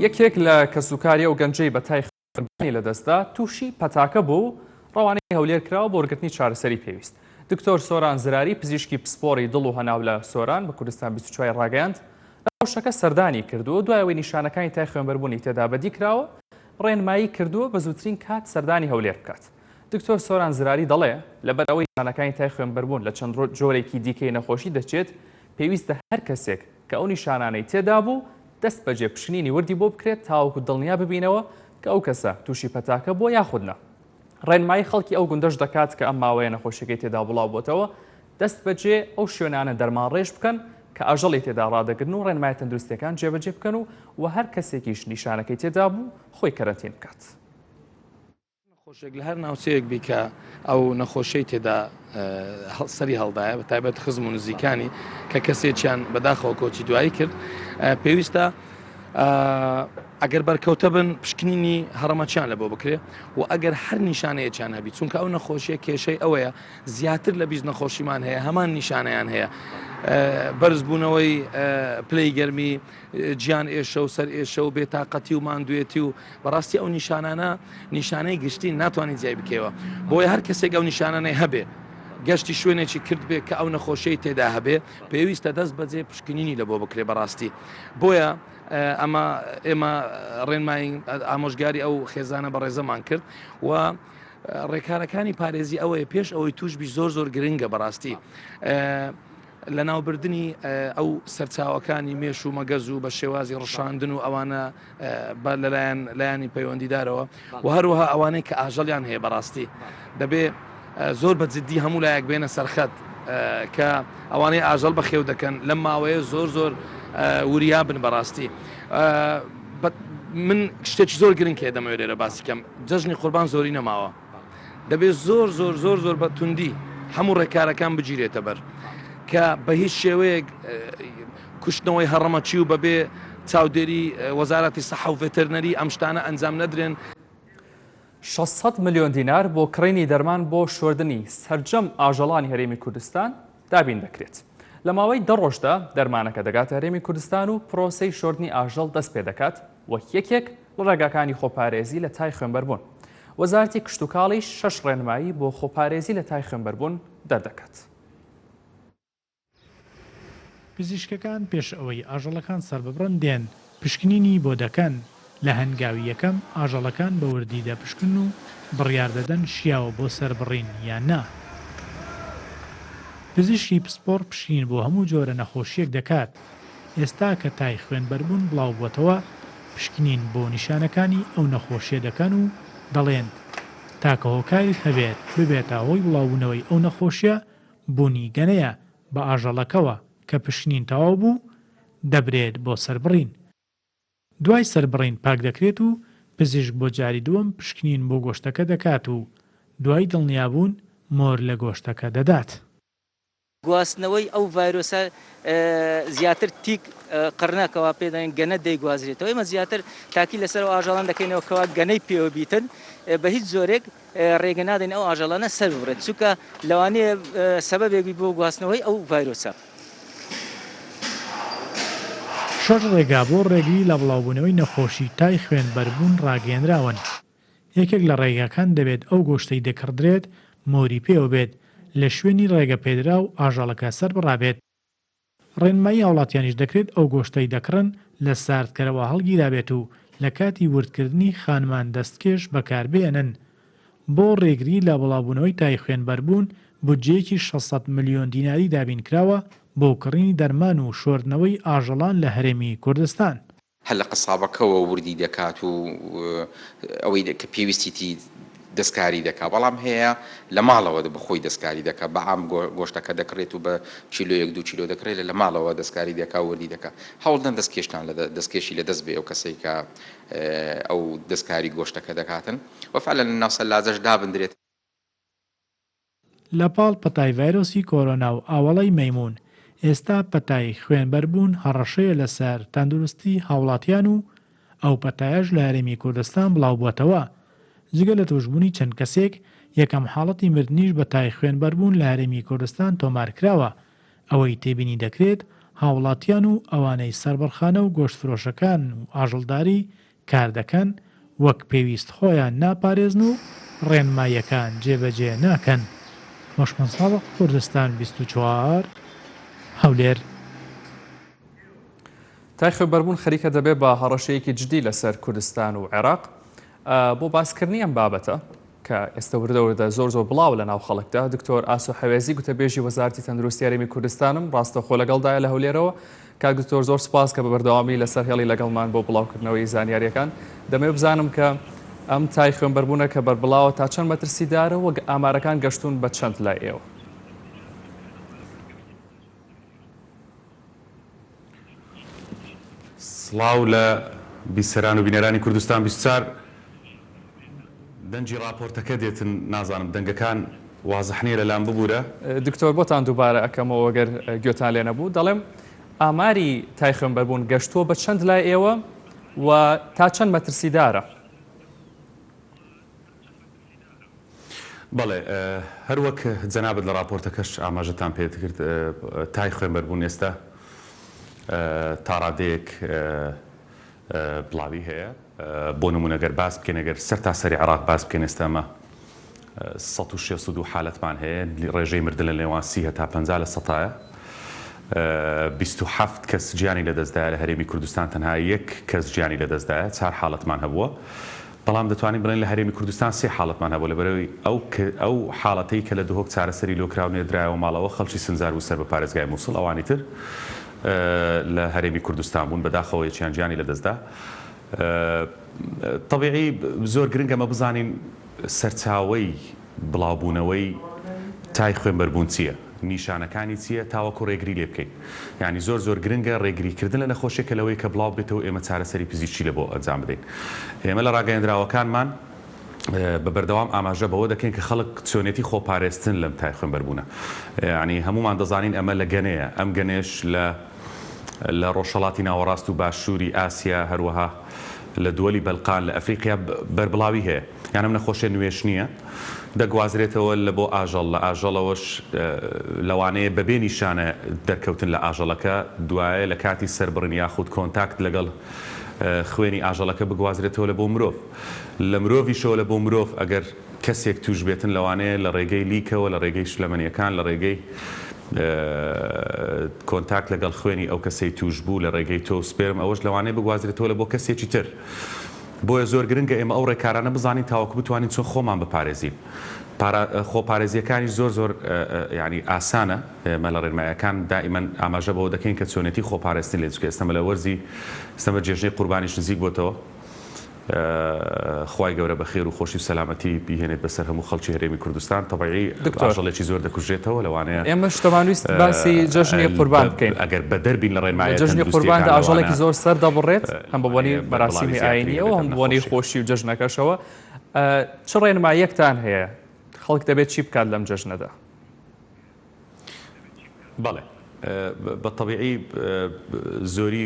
یەکێک لە کەسوکاری ئەو گەنجەی بە تای خوێنبەربوونی لەدەستدا تووشی پەتاکە بوو و ڕەوانەی هەولێر کراوە بۆ وەرگرتنی چارەسەری پێویست. دکتۆر سۆران زراری پزیشکی پسپۆڕی دڵ و هەناو لە سۆران بە کوردستان 24 ی ڕاگەیاند، نەخۆشەکە سەردانی کردووە و دوای ئەوەی نیشانەکانی تای خوێنبەربوونی تێدا بەدی کراوە، ڕێنمایی کردووە بە زووترین کات سەردانی هەولێر بکات. دکتۆر سۆران زراری دەڵێ، لەبەر ئەوەی نیشانەکانی تای خوێنبەربوون لە چەند جۆرێکی دیکەی نەخۆشی دەچێت، پێویستە هەر کەسێک کە ئەو نیشانانەی تێدابوو دەست بەجێ پشکنینی وردی بۆ بکرێت تاوەکو دڵنیا ببینەوە کە ئەو کەسە تووشی پەتاکە بووە یاخود نا. ڕێنمایی خەڵکی ئەو گوندەش دەکات کە ئەم ماوەیە نەخۆشیەکەی تێدا بڵاوبۆتەوە دەست بەجێ ئەو شوێنانە دەرمانڕێژ بکەن کە ئاژەڵی تێدا ڕادەگرن و ڕێنمایە تەندروستیەکان جێبەجێ بکەن و و هەر کەسێکیش نیشانەکەی تێدابوو خۆی کەرەنتین بکات. نەخۆشێک لە هەر ناوچەیەک بی کە ئەو نەخۆشەی تێدا سەری هەڵدایە بە تایبەت خزم و نزیکانی کە کەسێکیان بەداخەوە کۆچی دوایی کرد پێویستە ئەگەر بەرکەوتە بن پشکنینی هەڕەمەچیان لە بۆ بکرێ و ئەگەر هەر نیشانەیەکیان هەبی چونکە ئەو نەخۆشیە کێشەی ئەوەیە زیاتر لە 20 نەخۆشیمان هەیە هەمان نیشانەیان هەیە بەرزبوونەوەی پلەی گەرمی گیان ئێشە و سەر ئێشە و بێتاقەتی و ماندوێتی و بەڕاستی ئەو نیشانانە نیشانەی گشتی ناتوانانی جیای بکەوە بۆیە هەر کەسێک ئەو نیشانانەی هەبێ گەشتی شوێنێکی کرد بێ کە ئەو نەخۆشیی تێدا هەبێ پێویستە دەست بەجێ پشکنینی لە بۆ بکرێ بەڕاستی بۆیە ئەمە ئێمە ڕێنمایی ئامۆژگاری ئەو خێزانە بەڕێزەمان کرد و ڕێکارەکانی پارێزی ئەوەیە پێش ئەوەی توش بی زۆر زۆر گرنگە بەڕاستی. لەناوبردنی ئەو سەرچاوەکانی مێش و مەگەز و بە شێوازی ڕشاندن و ئەوانە بە لەلایەن لایەنی پەیوەندیدارەوە و هەروەها ئەوانەی کە ئاژەڵیان هەیە بەڕاستی دەبێ زۆر بە جددی هەموو لایەک بێنە سەرخەت کە ئەوانەی ئاژەڵ بەخێو دەکەن لەم ماوەیە زۆر زۆر وریا بن بەڕاستی من شتێکی زۆر گرنگ هەیە دەمەوێت لێرە باسی کەم جەژنی قوربان زۆری نەماوە دەبێت زۆر زۆر زۆر زۆر بە توندی هەموو ڕێکارەکان بگیرێتە بەر کە بە هیچ شێوەیەک کوشتنەوەی هەڕەمەکی و بەبێ چاودێری وەزارەتی سەحە و ڤێتەرنەری ئەم شتانە ئەنجام نەدرێن. 600 ملیۆن دینار بۆ کڕینی دەرمان بۆ شۆردنی سەرجەم ئاژەڵانی هەرێمی کوردستان دابین دەکرێت. لە ماوەی دە ڕۆژدا دەرمانەکە دەگاتە هەرێمی کوردستان و پرۆسەی شۆردنی ئاژەڵ دەست پێدەکات وەک یەکێک لە ڕێگاکانی خۆپارێزی لە تای خوێنبەربوون. وەزارەتی کشتوکاڵیش شەش ڕێنمایی بۆ خۆپارێزی لە تای خوێنبەربوون دەردەکات. پزیشکەکان پێش ئەوەی ئاژەڵەکان سەرببڕن دێن پشکنینی بۆ دەکەن، لە هەنگاوی یەکەم ئاژەڵەکان بە وردی دەپشکنن و بڕیار دەدەن شیاوە بۆ سەربڕین یان نا. پزیشکی پسپۆڕ پشکنین بۆ هەموو جۆرە نەخۆشییەک دەکات، ئێستا کە تای خوێنبەربوون بڵاوبووەتەوە پشکنین بۆ نیشانەکانی ئەو نەخۆشییە دەکەن و دەڵێن تاکە هۆکاریش هەبێت ببێتە هۆی بڵاوبوونەوەی ئەو نەخۆشییە بوونی گەنەیە بە ئاژەڵەکەوە کە پشکنین تەواو بوو دەبرێت بۆ سەربڕین. دوای سەربڕین پاک دەکرێت و پزیشک بۆ جاری دووەم پشکنین بۆ گۆشتەکە دەکات و دوای دڵنیابوون مۆر لە گۆشتەکە دەدات. گواستنەوەی ئەو ڤایرۆسە زیاتر تیک قڕنە کەوا پێ دەڵێن گەنە دەیگوازرێتەوە ئێمە زیاتر تاکی لەسەر ئەو ئاژەڵان دەکەینەوە کەوا گەنەی پێوە بیتن بە هیچ جۆرێک ڕێگە نادەین ئەو ئاژەڵانە سەر ببڕێت چونکە لەوانەیە سەبەبێک بی بۆ گواستنەوەی ئەو ڤایرۆسە. شەش ڕێگا بۆ ڕێگری لە بڵاوبوونەوەی نەخۆشی تای خوێنبەربوون ڕاگەیەنراون، یەکێک لە ڕێگاکان دەبێت ئەو گۆشتەی دەکڕدرێت مۆری پێوە بێت، لە شوێنی ڕێگەپێدراو ئاژەڵەکە سەربڕابێت. ڕێنمایی هاوڵاتیانیش دەکرێت ئەو گۆشتەی دەکڕن لە ساردکەرەوە هەڵگیرابێت و لە کاتی وردکردنی خانمان دەستکێش بەکاربهێنن. بۆ ڕێگری لە بڵاوبوونەوەی تای خوێنبەربوون بودجەیەکی 600 ملیۆن دیناری دابینکراوە بۆ کڕینی دەرمان و شۆردنەوەی ئاژەڵان لە هەرێمی کوردستان. هەر لە قەسابەکەوە وردی دەکات و ئەوەی کە پێویستیتی دەستکاری دەکات، بەڵام هەیە لە ماڵەوە بە خۆی دەستکاری دەکات، بە عام گۆشتەکە دەکڕێت و بە کیلۆیەک دوو کیلۆ دەکڕێت لە ماڵەوە دەستکاری دەکات و وردی دەکات. هەوڵدەن دەستکێشتان لە دەستکێشی لە دەست بێ ئەو کەسەی کە ئەو دەستکاری گۆشتەکە دەکاتن و فعلا لە ناو سەلاجەش دابندرێت. لە پاڵ پەتای ڤایرۆسی کۆرۆنا و ئاوەڵەی مەیموون، ئێستا پەتای خوێنبەربوون هەڕەشەیە لەسەر تەندروستی هاوڵاتیان و ئەو پەتایەش لە هەرێمی کوردستان بڵاوبووەتەوە. جگە لە تووشبوونی چەند کەسێک، یەکەم حاڵەتی مردنیش بە تای خوێنبەربوون لە هەرێمی کوردستان تۆمارکراوە. ئەوەی تێبینی دەکرێت، هاوڵاتیان و ئەوانەی سەربڕخانە و گۆشتفرۆشەکان و ئاژەڵداری کار دەکەن وەک پێویست خۆیان ناپارێزن و ڕێنماییەکان جێبەجێ ناکەن. هۆشمەند سادق، کوردستان 24، هەولێر. تای خوێنبەربوون خەریکە دەبێت بە هەڕەشەیەکی جدی لەسەر کوردستان و عێراق. بۆ باسکردنی ئەم بابەتە کە ئێستا وردە وردە زۆر زۆر بڵاوە لە ناو خەڵکدا، دکتۆر ئاسۆ حەوێزی گوتەبێژی وەزارەتی تەندروستی هەرێمی کوردستانم ڕاستەوخۆ لەگەڵدایە لە هەولێرەوە. کاک دکتۆر زۆر سوپاس کە بە بەردەوامی لەسەر هێڵی لەگەڵمان بۆ بڵاوکردنەوەی زانیاریەکان. دەمەوێت بزانم کە ئەم تای خوێنبەربوونە کە بەربڵاوە تا چەند مەترسیدارە و ئامارەکان گەشتوون بە چەند لای ئێوە؟ سڵاو لە بیسەران و بینەرانی کوردستان 24 دەنگی ڕاپۆرتەکە دێتن نازانم دەنگەکان وازح نیە لەلام ببورە. دکتۆر بۆتان دووبارە ئەکەمەوە گەر گوێتان لێ نەبوو دەڵێم ئاماری تای خوێنبەربوون گەشتووە بە چەند لای ئێوە و تا چەند مەترسیدارە؟ بەڵێ هەر وەک جەنابت لە ڕاپۆرتەکەش ئاماژەتان پێ کرد تای خوێنبەربوون ئێستا تاڕادەیەک بڵاوی هەیە بۆ نمونە گەر باس بکەین گەر سەر تا سەری عێراق باس بکەین ئێستا ئەمە 162 حالەتمان هەیە ڕێژەی مردن لە نێوان 30 هەتا 50 لە سەتایە 27 کەس گیانی لەدەستدایە لە هەرێمی کوردستان تەنها یەک کەس گیانی لەدەستدایە چار حاڵەتمان هەبووە بەڵام دەتوانین بڵێین لە هەرێمی کوردستان سێ حاڵەتمان هەبوو لەبەرئەوەی ئەو ئەو حاڵەتەی کە لە دهۆک چارەسەری لۆ کرا و نێردرایەوە ماڵەوە خەڵکی سنجار بوو سەر بە پارێزگای موسڵ ئەوانی تر لە هەرێمی کوردستان بوون بەداخەوە یەکیان گیانی لەدەستدا تەبیعی زۆر گرنگە ئەمە بزانین سەرچاوەی بڵاوبوونەوەی تای خوێنبەربوون چییە؟ نیشانەکانی چییە تاوەکو ڕێگری لێ بکەین؟ یانی زۆر زۆر گرنگە ڕێگری کردن لە نەخۆشیەکە لەوەی کە بڵاو بێتەوە ئێمە چارەسەری پزیشکی لە بۆ ئەنجام بدەین. ئێمە لە ڕاگەیەندراوەکانمان بە بەردەوام ئاماژە بەوە دەکەین کە خەڵک چۆنێتی خۆپارێزتن لەم تای خوێنبەربوونە. یانی هەموومان دەزانین ئەمە لە گەنەیە، ئەم گەنەیەش لە لە ڕۆژهەڵاتی ناوەڕاست و باشووری ئاسیا هەروەها لە دووەلی بەلقان لە ئەفریقیا بەربڵاوی هەیە. یان ئەم نەخۆشیە نوێش نییە دەگوازرێتەوە لە بۆ ئاژەڵ لە ئاژەڵەوەش لەوانەیە بەبێ نیشانە دەرکەوتن لە ئاژەڵەکە دوایە لە کاتی سەربڕین یاخود کۆنتاکت لەگەڵ خوێنی ئاژەڵەکە بگوازرێتەوە لە بۆ مرۆڤ لە مرۆڤیشەوە لە بۆ مرۆڤ ئەگەر کەسێک توش بێتن لەوانەیە لە ڕێگەی لیکەوە لە ڕێگەی شلەمەنیەکان لە ڕێگەی کۆنتاکت لەگەڵ خوێنی ئەو کەسەی توش بوو لە ڕێگەی تۆ و سپێرم ئەوەش لەوانەیە بگوازرێتەوە لە بۆ کەسێکی تر. بۆیە زۆر گرنگە ئێمە ئەو ڕێکارانە بزانین تاوەکو بتوانین چۆن خۆمان بپارێزین. پارا خۆپارێزییەکانیش زۆر زۆر یانی ئاسانە، ئێمە لە ڕێنماییەکان دائیمەن ئاماژە بەوە دەکەین کە چۆنێتی خۆپارێزتن لێ چونکە ئێستا لە وەرزی ئێستا جێژنەی قوربانیش نزیک بۆتەوە. خوای گەورە بە خێر و خۆشی و سەلامەتی بیهێنێت بەسەر هەموو خەڵکی هەرێمی کوردستان. تەبعی دکتۆر ئاژەڵێکی زۆر دەکوژرێتەوە لەوانەیە ئێمەش دەمانویست باسی جەژنی قوربان بکەین. ئەگەر بەدەر بین لە لە ڕێنمایە جەژنی قورباندا تەندروستییەکان ئاژەڵێکی لەوانە زۆر سەر دەبڕێت هەم بە بۆنەی لەوانەیە بەربڵاوی مەراسیمی زیاتری ئاینییەوە هەبێت هەم ئەم بە بۆنەی نەخۆشیە. خۆشی و جەژنەکەشەوە چ ڕێنماییەکتان هەیە خەڵک دەبێت چی بکات لەم جەژنەدا؟ بەڵێ بە تەبیعی زۆری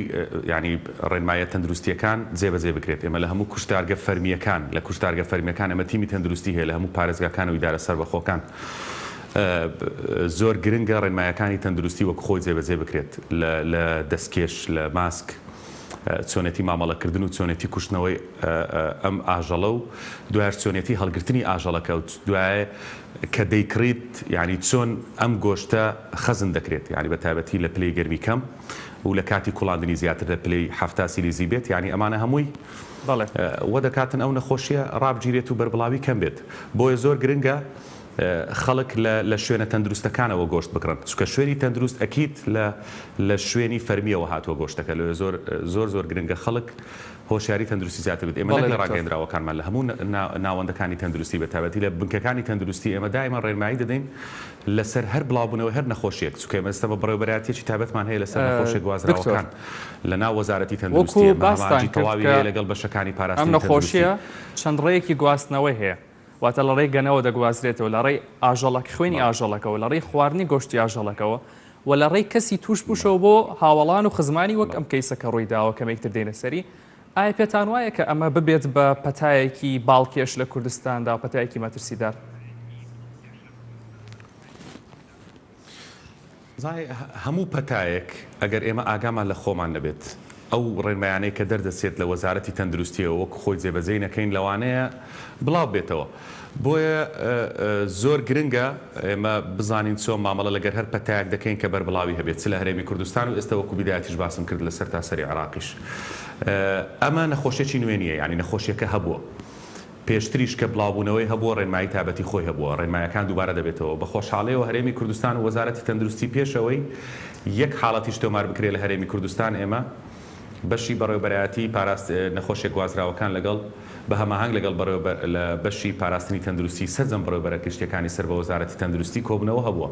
یانی ڕێنماییە تەندروستییەکان جێبەجێ بکرێت، ئێمە لە هەموو کوشتارگە فەرمییەکان لە کوشتارگە فەرمییەکان ئێمە تیمی تەندروستی هەیە لە هەموو پارێزگاکان و ئیدارە سەربەخۆکان زۆر گرنگە ڕێنمایەکانی تەندروستی وەک خۆی جێبەجێ بکرێت لە دەستکێش لە ماسک چۆنێتی مامەڵەکردن و چۆنێتی کوشتنەوەی ئەم ئاژەڵە و دوایش چۆنێتی هەڵگرتنی ئاژەڵەکە و دوایە کە دەیکڕیت یانی چۆن ئەم گۆشتە خەزن دەکرێت یانی بە تایبەتی لە پلەی گەرمی کەم و لە کاتی کوڵاندنی زیاتر لە پلەی 70 سیلیزی بێت یانی ئەمانە هەمووی بەڵێ. وە دەکاتن ئەو نەخۆشیە ڕابگیرێت و بەربڵاوی کەم بێت بۆیە زۆر گرنگە خەڵک لە لە شوێنە تەندروستەکانەوە گۆشت بکڕن چونکە شوێنی تەندروست ئەکید لە لە شوێنی فەرمیەوە هاتووە گۆشتەکە لۆیە زۆر زۆر زۆر گرنگە خەڵک هۆشیاری تەندروستی زیاتر بێت ئێمە بەڵێ نەک لە دکتۆر. ڕاگەیەندراوەکانمان لە هەموو ناوەندەکانی تەندروستی بە تایبەتی لە بنکەکانی تەندروستی ئێمە دائیمەن ڕێنمایی دەدەین لەسەر هەر بڵاوبوونەوەی هەر نەخۆشیەک چونکە ئێمە ئێستا بە بەڕێوەبەرایەتیەکی تایبەتمان هەیە لەسەر نەخۆشیە دکتۆر گوازراوەکان لە ناو وەزارەتی وەکو تەندروستی ئێمە باستان هەماهەنگی کرد تەواوی کە هەیە لەگەڵ بەشەکانی ئەم پاراستنی تەندروستی. نەخۆشیە چەند ڕێیەکی گواستنەوەی هەیە واتە لە ڕێی گەنەوە دەگوازرێتەوە لە ڕێی ئاژەڵەک خوێنی بەڵێ. ئاژەڵەکەوە لە ڕێی خواردنی گۆشتی ئاژەڵەکەوە و لە ڕێی کەسی تووشبووشەوە بەڵێ. بۆ هاوەڵان و خزمانی وەک بەڵێ. ئەم کەیسە کە ڕووی داوە کەمێک تر دێینە سەری ئایا پێتان وایە کە ئەمە ببێت بە پەتایەکی باڵکێش لە کوردستاندا و پەتایەکی مەترسیدار؟ زانی هەموو پەتایەک ئەگەر ئێمە ئاگامان لە خۆمان نەبێت ئەو ڕێنمایانەی کە دەردەچێت لە وەزارەتی تەندروستیەوە وەک خۆی جێبەجێی نەکەین لەوانەیە بڵاو بێتەوە بۆیە زۆر گرنگە ئێمە بزانین چۆن مامەڵە لەگەر هەر پەتایەک دەکەین کە بەربڵاوی هەبێت چ لە هەرێمی کوردستان و ئێستا وەکو بیدایەتیش باسم کرد لە سەرتاسەری عێراقیش ئەمە نەخۆشیەکی نوێ نییە یانی نەخۆشیەکە هەبووە پێشتریش کە بڵاوبوونەوەی هەبووە ڕێنمایی تایبەتی خۆی هەبووە، ڕێنمایەکان دووبارە دەبێتەوە. بە خۆشحاڵیەوە هەرێمی کوردستان و وەزارەتی تەندروستی پێش ئەوەی یەک حاڵەتیش تۆمار بکرێت لە هەرێمی کوردستان ئێمە بەشی بەڕێوەبەرایەتی پاراست نەخۆشیە گوازراوەکان لەگەڵ بە هەماهەنگ لەگەڵ بەڕێوەبەر لە بەشی پاراستنی تەندروستی سەرجەم بەڕێوەبەرە گشتیەکانی سەر بە وەزارەتی تەندروستی کۆبوونەوە هەبووە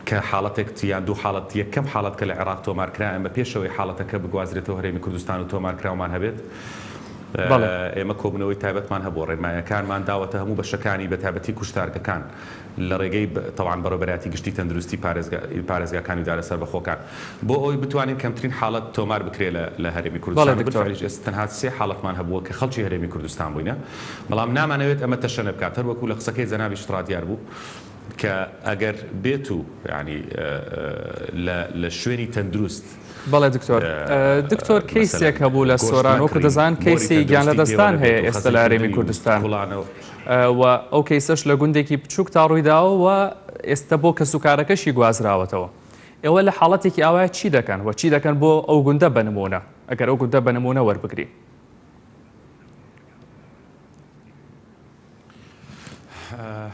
کە حاڵەتێک یان دوو حاڵەت یەکەم حاڵەت کە لە عێراق تۆمار کرا ئێمە پێش ئەوەی حاڵەتەکە بگوازرێتەوە هەرێمی کوردستان و تۆمارکراومان هەبێت ئێمە کۆبوونەوەی تایبەتمان هەبووە، ڕێنماییەکانمان داوەتە هەموو بەشەکانی بەتایبەتی کوشتارگەکان لە ڕێگەی تەوان بەڕێوەبەرایەتی گشتی تەندروستی پارێزگاکان و ئیدارە سەربەخۆکان بۆ ئەوەی بتوانین کەمترین حاڵەت تۆمار بکرێت لە هەرێمی کوردستان و بالفعلیش ئێستا تەنها سێ حاڵەتمان هەبووە کە خەڵکی هەرێمی کوردستان بووینە بەڵام نامانەوێت ئەمە تەشەنە بکات هەروەکو لە قسەکەی جەنابیشت ڕا دیار بوو کە ئەگەر بێت و یانی لە لە شوێنی تەندروست بەڵێ دکتۆر دکتۆر کەیسێک هەبوو لە سۆران وەکو دەزان کەیسی گیان لەدەستدان هەیە ئێستا لە هەرێمی کوردستان و ئەو کەیسەش لە گوندێکی بچووک تا ڕوویداوە و ئێستا بۆ کەسوکارەکەشی گوازراوەتەوە ئێوە لە حاڵەتێکی ئاوایە چی دەکەن و چی دەکەن بۆ ئەو گوندە بە نمونە ئەگەر ئەو گوندە بە نمونە وەربگری؟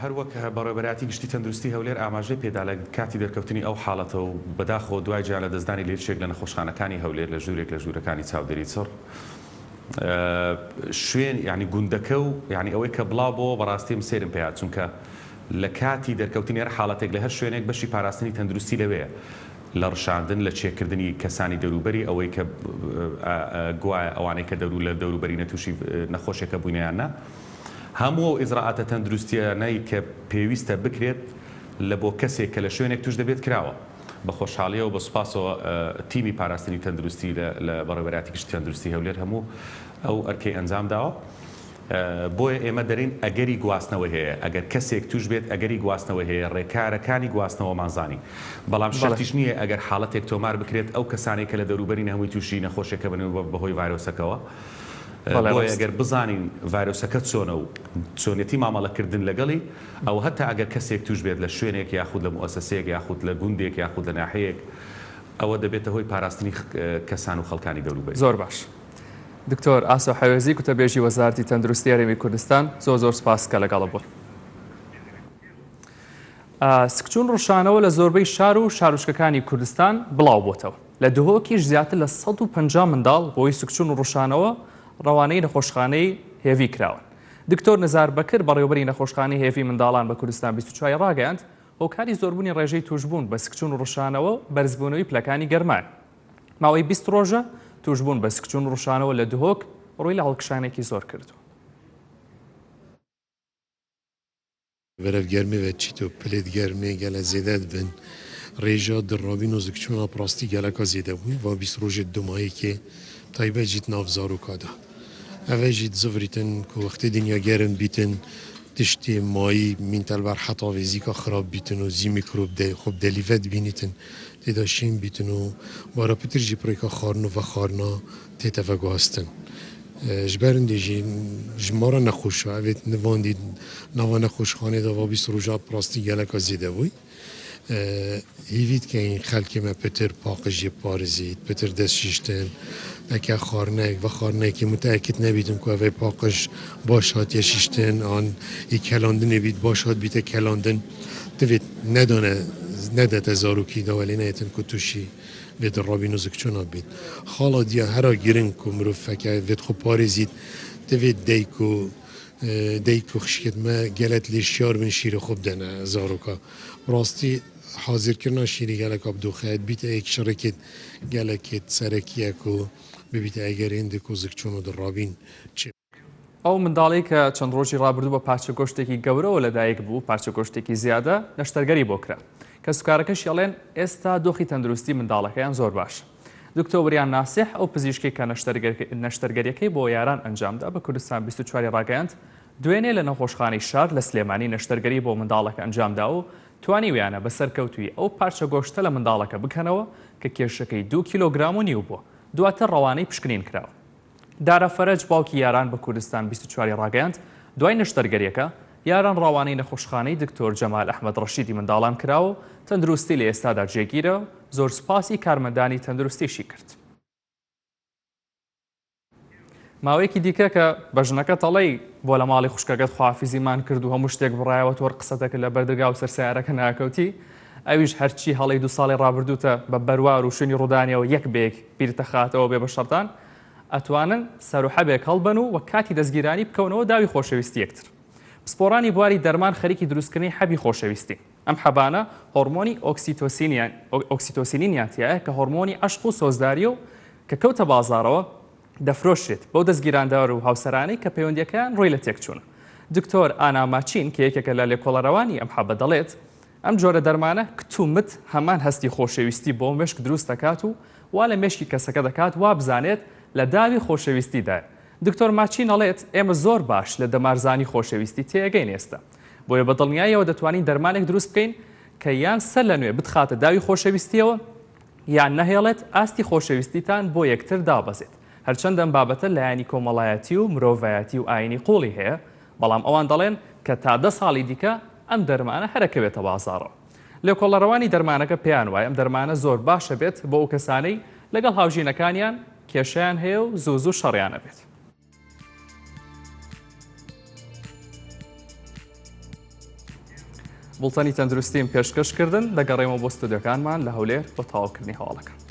هەروەک بەڕێوەبەرایەتی گشتی تەندروستی هەولێر ئاماژەی پێدا لە کاتی دەرکەوتنی ئەو حاڵەتە و بەداخەوە دوای گیانلەدەستدانی لە یەکێک لە نەخۆشخانەکانی هەولێر لە ژوورێک لە ژوورەکانی چاودێری چڕ شوێن یانی گوندەکە و یانی ئەوەی کە بڵاو بۆوە بەڕاستی من سەیرم پێ هات چونکە لە کاتی دەرکەوتنی هەر حاڵەتێک لە هەر شوێنێک بەشی پاراستنی تەندروستی لەوێیە لە ڕشاندن لە چێکردنی کەسانی دەوروبەری ئەوەی کە گوایە ئەوانەی کە دەورو لە دەوروبەرینە تووشی نەخۆشیەکە بووینە یان نا هەموو ئەو ئیجرائاتە تەندروستیانەی کە پێویستە بکرێت لە بۆ کەسێک کە لە شوێنێک تووش دەبێت کراوە. بە خۆشحاڵیەوە بە سوپاسەوە تیمی پاراستنی تەندروستی لە بەڕێوەبەرایەتی گشتی تەندروستی هەولێر هەموو ئەو ئەرکەی ئەنجام داوە. بۆیە ئێمە دەرێین ئەگەری گواستنەوەی هەیە، ئەگەر کەسێک تووش بێت ئەگەری گواستنەوەی هەیە، ڕێکارەکانی گواستنەوەمان زانی، بەڵام شەرتیش نییە ئەگەر حاڵەتێک تۆمار بکرێت ئەو کەسانەی کە لە دەوروبەرین هەمووی تووشی نەخۆشیەکە بن بەهۆی ڤایرۆسەکەوە، بۆیە ئەگەر بزانین ڤایرۆسەکە چۆنە و چۆنیەتی مامەڵەکردن لەگەڵی، ئەوە هەتا ئەگەر کەسێک تووش بێت لە شوێنێک یاخود لە موئەسەسەیەک یاخود لە گوندێک یاخود لە ناحیەیەک ئەوە دەبێتە هۆی پاراستنی کەسان و خەڵکانی دەوروبەری. زۆر باش. دکتۆر ئاسۆ حەوێزی گوتەبێژی وەزارەتی تەندروستی هەرێمی کوردستان زۆر زۆر سپاس کە لەگەڵم بوون. سکچوون ڕشانەوە لە زۆربەی شار و شارۆچکەکانی کوردستان بڵاو بۆتەوە. لە دهۆکیش زیاتر لە 150 منداڵ بۆی سکچوون و ڕشانەوە ڕەوانەی نەخۆشخانەی هێڤی کراون. دکتۆر نزار بەکر بەڕێوبەری نەخۆشخانەی هێڤی منداڵان بە کوردستان 24 ڕاگەیاند هۆکاری زۆربوونی ڕێژەی تووشبوون بە سکچوون و ڕشانەوە بەرزبوونەوەی پلەکانی گەرمایە. ماوەی 20 ڕۆژە تووشبوون بە سکچوون و ڕشانەوە لە دهۆک ڕووی لە هەڵکشانێکی زۆر کردووە. بەرەڤ گەرمێ ڤە چیت و پلێت گەرمێ گەلە زێدە دبن. ڕێژا دڕاوین و زکچوونا پڕاستی گەلەکا زێدە بووی ڤا 20 ڕۆژێت دومایێکێ تایبەت ژی ناڤ زاروکادا. ئەڤە ژی دزڤریتن کو وەختێ دنیا گەرم بیتن تشتێ مایی مینتە لبەر حەتاڤێ زیکا خراب بیتن و زی میکروب دە خو بدەلیڤە دبینیتن تێدا شین بیتن و بارا پتر ژی پڕێکا خارن و ڤەخارنا تێتە ڤەگواستن. ژ بەر هندê jî jimara nexweşa evê nivandî nava nexweşxanê de va 20 roja bi rastî geleka zêde bûy. Hêvî dikeyn xelkê me pitir paqijiyê biparizît, pitir dest şîştin. Eke xwarinek vexwarinekî muteekid nebîtin ku evê paqij baş hatiye şîştin an ê kelandinê bît baş hat bîte kelandin divêt nedane nedete zarokî da welê neyetin ku tûşî Vê di rabîn û zikçûna bît. Xala diya hera giring ku mirov feke vê di xwe parêzît divê deyk û deyk û xişkêt me gelet lê şiyar bin şîrê xwe bidene zaroka. Bi rastî hazirkirina şîrê geleka bi doxe ye dibîte yek şirikêt gelekêt serekî ye ku bibîte eger hêndik û zikçûn û di rabîn çê. ئەو منداڵەی کە چەند ڕۆژی ڕابردوو بە پارچە گۆشتێکی گەورەوە لەدایک بوو، پارچە گۆشتێکی زیادە، نەشتەرگەری بۆ کرا. کەسوکارەکەشی ئەڵێن ئێستا دۆخی تەندروستی منداڵەکەیان زۆر باشە. دکتۆر وریان ناسیح ئەو پزیشکەی کە نەشتەرگەریەکەی بۆ یاران ئەنجامدا بە کوردستان 24 ی ڕاگەیاند، دوێنێ لە نەخۆشخانەی شار لە سلێمانی نەشتەرگەری بۆ منداڵەکە ئەنجامدا و توانیویانە بە سەرکەوتوویی ئەو پارچە گۆشتە لە منداڵەکە بکەنەوە کە کێشەکەی دوو کیلۆگرام و نیو بووە، دواتر ڕەوانەی پشکنین کراوە. دارا فەرەج باوکی یاران بە کوردستان 24 ی ڕاگەیاند، دوای نەشتەرگەرییەکە، یاران ڕەوانەی نەخۆشخانەی دکتۆر جەمال ئەحمەد ڕەشیدی منداڵان کراوە و تەندروستی لە ئێستادا جێگیرە و زۆر سوپاسی کارمەندانی تەندروستیشی کرد. ماوەیەکی دیکە کە بە ژنەکەت ئەڵێی بۆ لە ماڵی خوشکەکەت خواحافیزیمان کرد و هەموو شتێک بڕایەوە تۆر قسەتەکە لە بەردەرگا و سەر سەیارەکە ناکەوتی ئەویش هەرچی هەڵەی دوو ساڵی ڕابردووتە بە بەروار و شوێنی ڕوودانیەوە یەک بە یەک بیرتەخاتەوە بێ بە شەڕتان ئەتوانن سەروحەبێک هەڵبەن و وە کاتی دەستگیرانی بکەونەوە داوی خۆشەویستی یەکتر پسپۆڕانی بواری دەرمان خەریکی دروستکردنی حەبی خۆشەویستین ئەم حەبانە هۆڕمۆنی ئۆکسیتۆسینینیان تیایە کە هۆڕمۆنی عەشق و سۆزدارییە و کە کەوتە بازاڕەوە دەفرۆشرێت بەو دەستگیراندار و هاوسەرانەی کە پەیوەندییەکەیان ڕووی لە تێکچوونە. دکتۆر ئانا ماچین کە یەکێکە لە لێکۆڵەرەوانی ئەم حەبە دەڵێت، ئەم جۆرە دەرمانە کتومت هەمان هەستی خۆشەویستی بۆ مێشک دروست دەکات و وا لە مێشکی کەسەکە دەکات وابزانێت لە داوی خۆشەویستیدایە. دکتۆر ماچین ئەڵێت، ئێمە زۆر باش لە دەمارزانی خۆشەویستی تێئەگەین ئێستا. بۆیە بە دڵنیاییەوە دەتوانین دەرمانێک دروست بکەین کە یان سەر لە نوێ بتخاتە داوی خۆشەویستییەوە یان نەهێڵێت ئاستی خۆشەویستیتان بۆ یەکتر دابەزێت. هەرچەندە ئەم بابەتە لایەنی کۆمەڵایەتی و مرۆڤایەتی و ئایینی قووڵی هەیە، بەڵام ئەوان دەڵێن کە تا دە ساڵی دیکە ئەم دەرمانە هەر ئەکەوێتە بازاڕەوە. لێکۆڵەرەوانی دەرمانەکە پێیان وایە ئەم دەرمانە زۆر باشە بێت بۆ ئەو کەسانەی لەگەڵ هاوژینەکانیان کێشەیان هەیە و زوو زوو شەڕیان ئەبێت. بوڵتەنی تەندروستیم پێشکەش کردن، دەگەڕێمەوە بۆ ستۆدیۆکانمان لە هەولێر بۆ تەواوکردنی هەواڵەکان.